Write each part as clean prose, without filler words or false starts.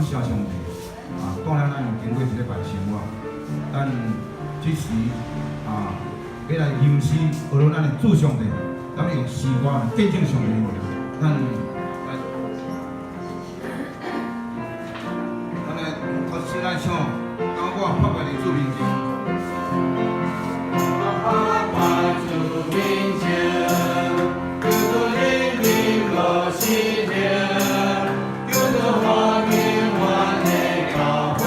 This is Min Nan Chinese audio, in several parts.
謝上帝啊，帶領咱有經過一禮拜生活，咱這時啊，欲來吟詩學咱的主上帝，咱用詩歌來見證上帝的名。咱來，咱來頭先來唱，當我拍敗佇主面前。我拍敗主面前，求主憐憫無死命，求主歡迎阮的教會，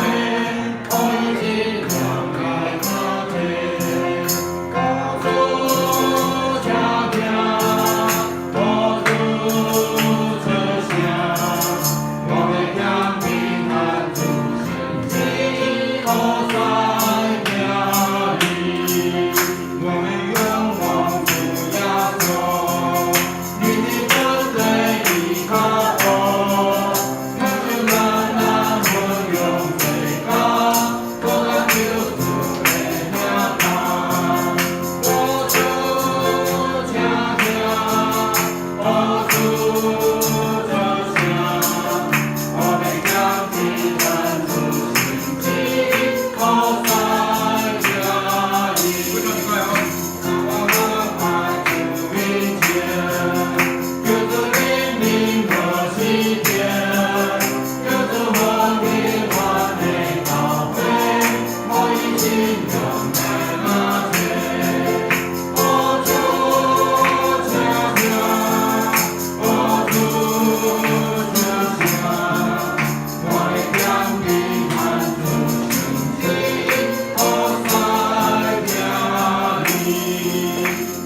予伊信仰來加添。求主請聽，求主出聲，我欲謙卑咱主聖旨，好使聽你。我欲仰望主耶穌，你的軍隊依靠我，領袖咱咱奮勇做工，做咱救主的名單。求主請聽，求主出聲，我欲謙卑咱主聖旨，好使聽你。非常愉快哦。我拜主面前，求主憐憫無死天，求主歡迎阮的教會，予伊信仰來加添。求主請聽，求主出聲，我欲謙卑咱主聖旨，好使聽你。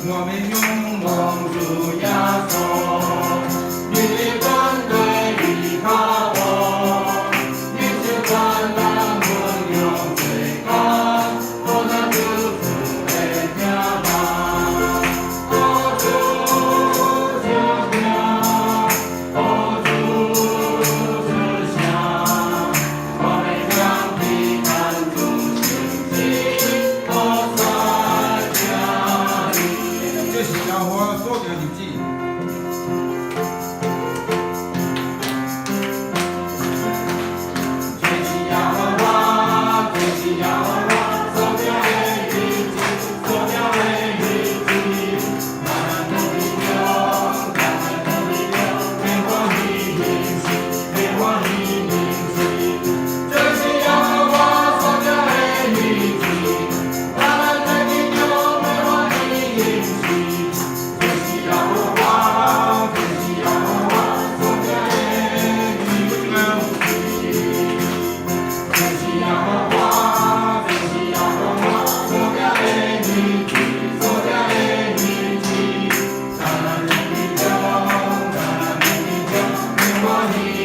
我欲仰望主耶穌，你的軍隊依靠我，你就管咱奮勇做工，做咱救主的聽望。求主請聽，求主出聲，我欲謙卑咱主聖旨，好使聽你。這是耶和華所定的日子。這是耶和華，這是耶和華所定的日子，所定的日子。咱來當中，咱來當中，欲歡喜迎事，欲歡喜迎事。這是耶和華所定的日子，咱來當中，欲歡喜迎事。這是耶和華，這是耶和華所定的日子。這是耶和華，這是耶和華所定的日子，所定的日子。咱來當中，咱來當中，欲歡喜迎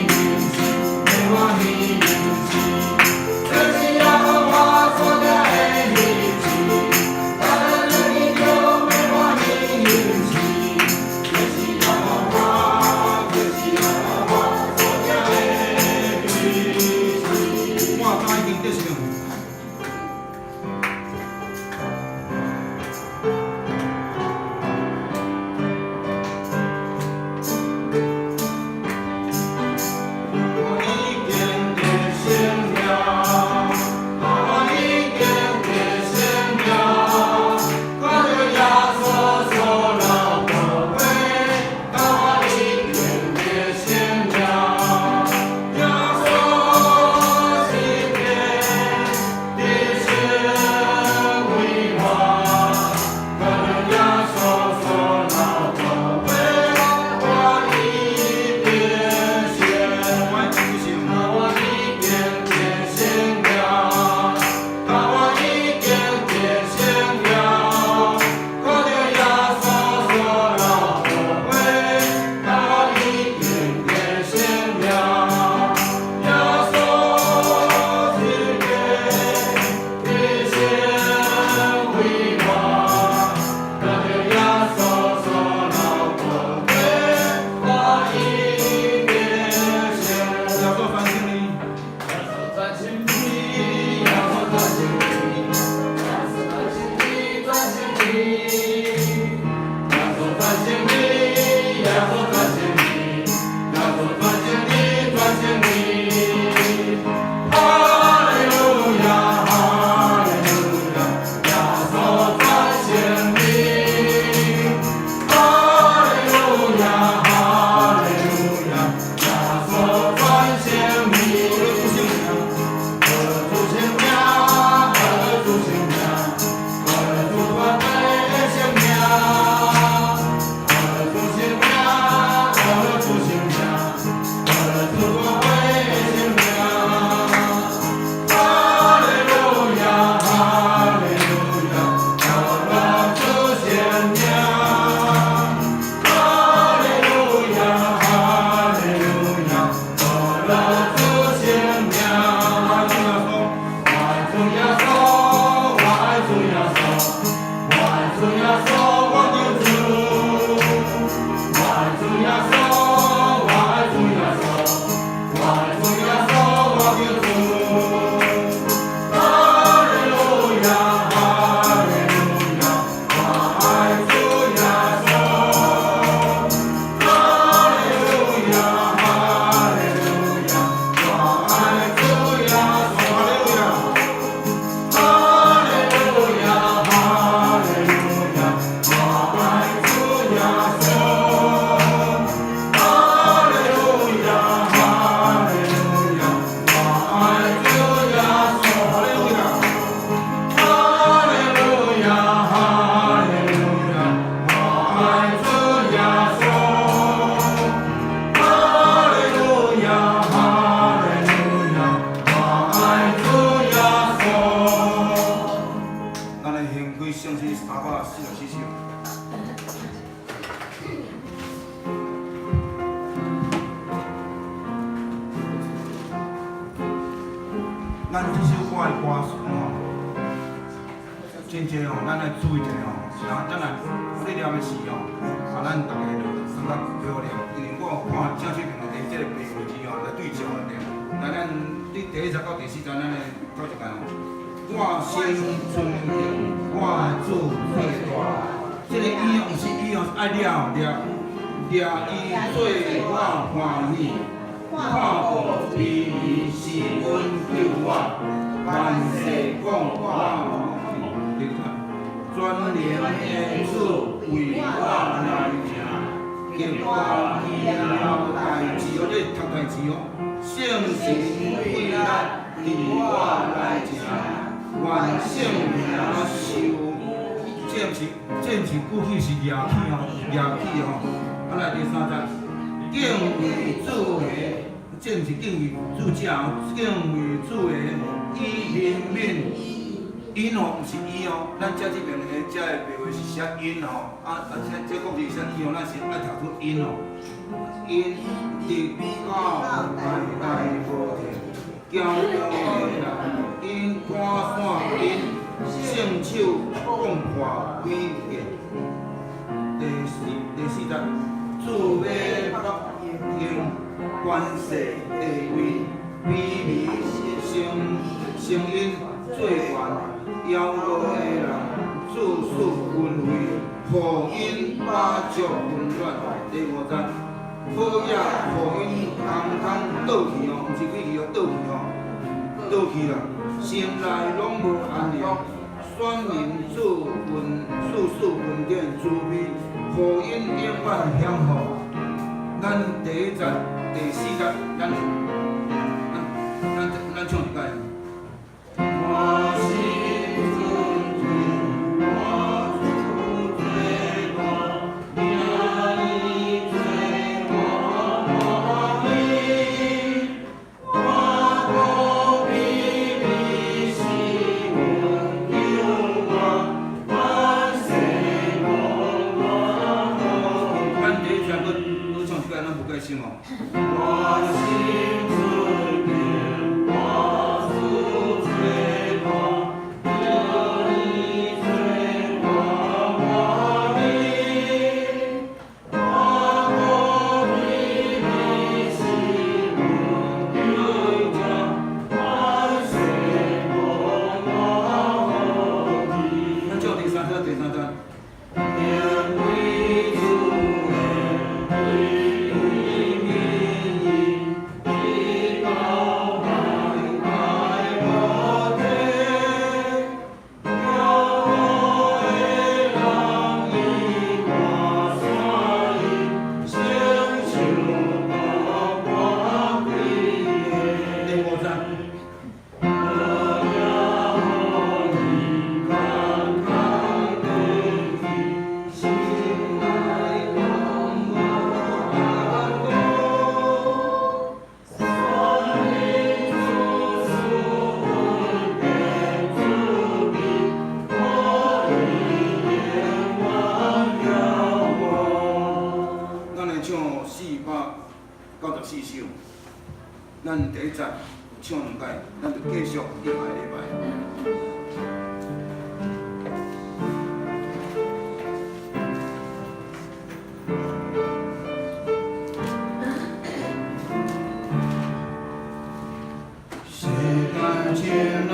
事，欲歡喜迎事。這是耶和華所定的日子，咱來當中，欲歡喜迎事。這是耶和華，這是耶和華所定的日子。我早已經得勝。我已經得勝了，我已經得勝了，靠著耶穌所流的血，我已經得勝了。耶穌是天，咱這首歌的歌詞吼，真濟吼，咱愛注意一下吼，是啊，咱若咧念的時吼，啊，咱逐家就算較好念，因為我有看正這邊的這個白話字吼來對照來念。來，咱對第一節到第四節，咱來鬥一擺吼。我心尊敬我的主最大，這個伊哦，毋是伊哦，是愛掠哦，掠掠伊做我歡喜，看顧卑微施恩救我，萬世講我無懼。全能的主為我來行，極大奇妙代誌哦，這讀代誌哦，聖神偉力佇我內行，願聖名受，這毋是，這毋是過去是掠去哦，掠去哦。啊來第三節，敬畏主的，這毋是敬畏主者哦，敬畏主的以憐憫。𪜶哦，毋是伊哦，咱遮這邊的遮的白話是寫𪜶吼，啊啊這這國字寫伊哦，咱是愛讀出𪜶哦。𪜶直到代代無停，驕傲的人𪜶趕散𪜶，聖手講破詭計。第四節，主欲北行權勢地位，卑微聲聲音做權，驕傲的人自賜恩惠，予𪜶飽足溫暖。第五節，好額予𪜶空空倒去哦，毋是鬼去哦，倒去哦，倒去啦，心內攏無安寧。選民主恩，賜賜恩典慈悲，予𪜶永遠享福。咱第一節、第四節，咱唱一擺。我心尊敬我主最大，領伊做我歡喜，我顧卑微施恩救我，萬世講我無懼。咱第一節閣閣唱一擺，咱無解釋哦。我心尊敬我主最大，領伊做我歡喜，我顧卑微施恩救我，萬世講我無懼。咱唱第三節，第三節。敬畏主的，歸為義，直到代代無停。驕傲的人伊趕散𪜶，聖手講破詭計。第五節。好額予𪜶空空轉去，心內攏無安寧。選民主賜恩典慈悲，予𪜶永遠享福。咱來唱494首，咱第一節唱兩擺，咱就繼續下個禮拜。世間情人。